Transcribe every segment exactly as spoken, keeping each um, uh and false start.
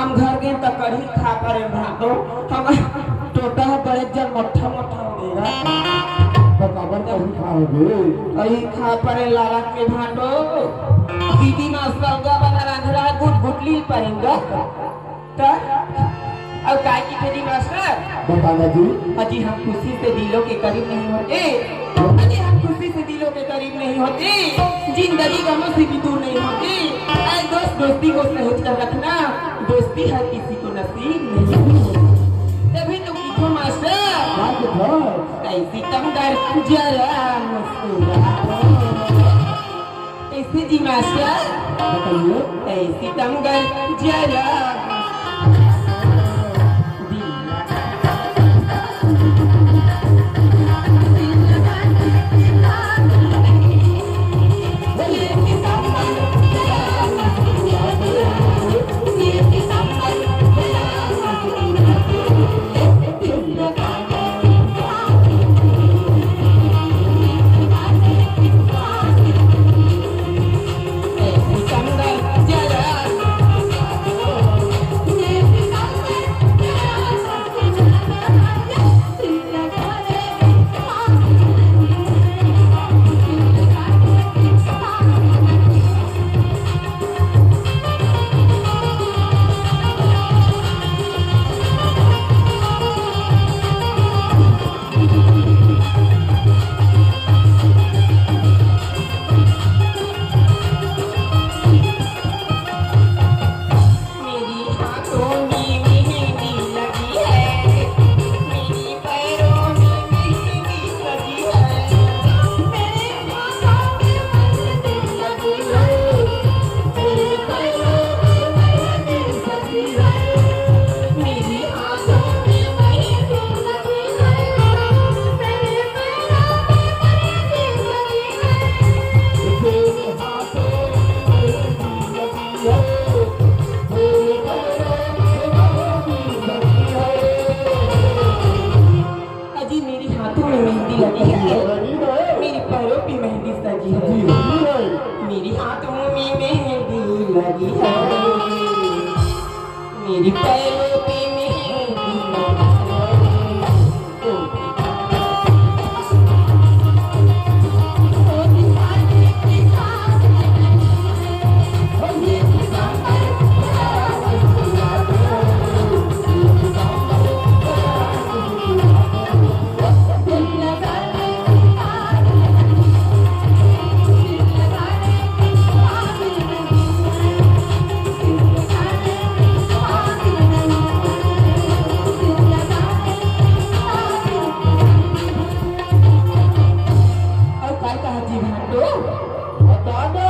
हम घर गेन त कढ़ी खा परेन भांटो। हमर टोटा ह बड़े जन मोट्ठा मोट्ठा हो गे गा। त काबर कढ़ी खा होगे? कढ़ी खा परेन लालच में भांटो। दीदी मास्टर गा बना रांधरा गुट गुट लील परेन गा। त अब काय कथे जी मास्टर? बताना जी। अजी हम खुशी से दिलों के करीब नहीं होते। अजी हम खुशी से दिलों के करीब नहीं होते। जिंदगी गमों से भी दूर नहीं होती। ऐ दोस्त, दोस्ती को सहेज कर रखना, दोस्ती हर किसी को नसीब नहीं होती। तभी तो कथों मास्टर, का कथों? ऐसी कमदर जरा मुस्कुराओ। ऐसी जी मास्टर, बताइए। ऐसी कमदर जरा अजी मेरी हाथों में मेहंदी लगी है, मेरी पैरों पे मेहंदी सजी है। मेरी हाथों में मेहंदी लगी है, मेरी पैरों पे मेहंदी लगी है। अउ काय कहा जी भाटो? बता ना।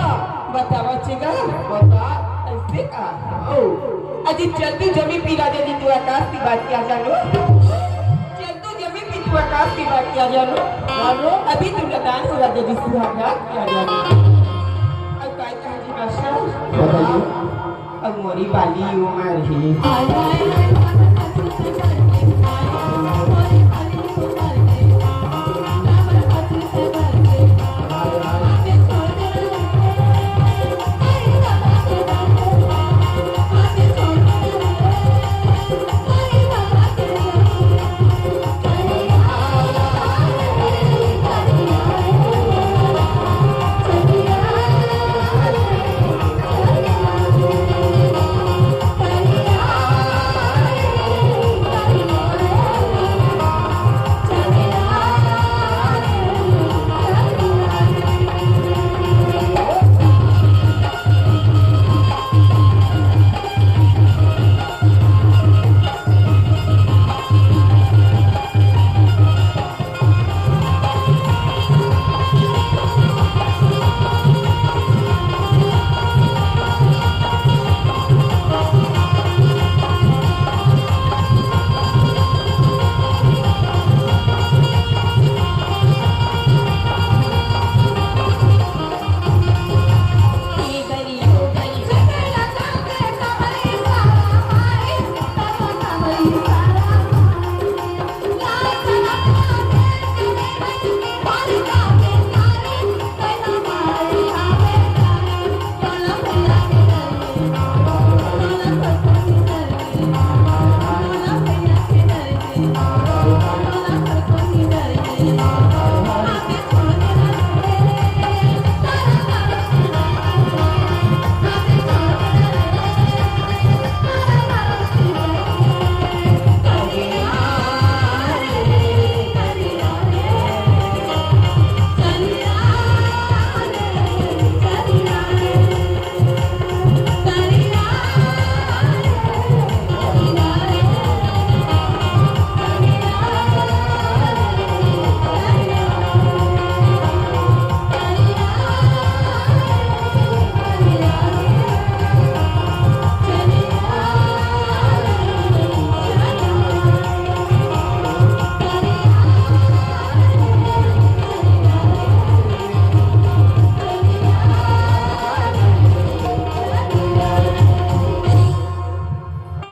बतावा चेगा। बता। ऐसे का? ओ। अजी चल तू जमीन पी राजा जी, तू आकाश की बात क्या जानो? चल तू जमीन पी, तू आकाश की बात क्या जानो? जानो। अभी तू नादान हो राजा जी, सुहागा क्या जानो? अउ काय कहा जी बादशाह? बताइए। अब मोरी बाली उमर ही।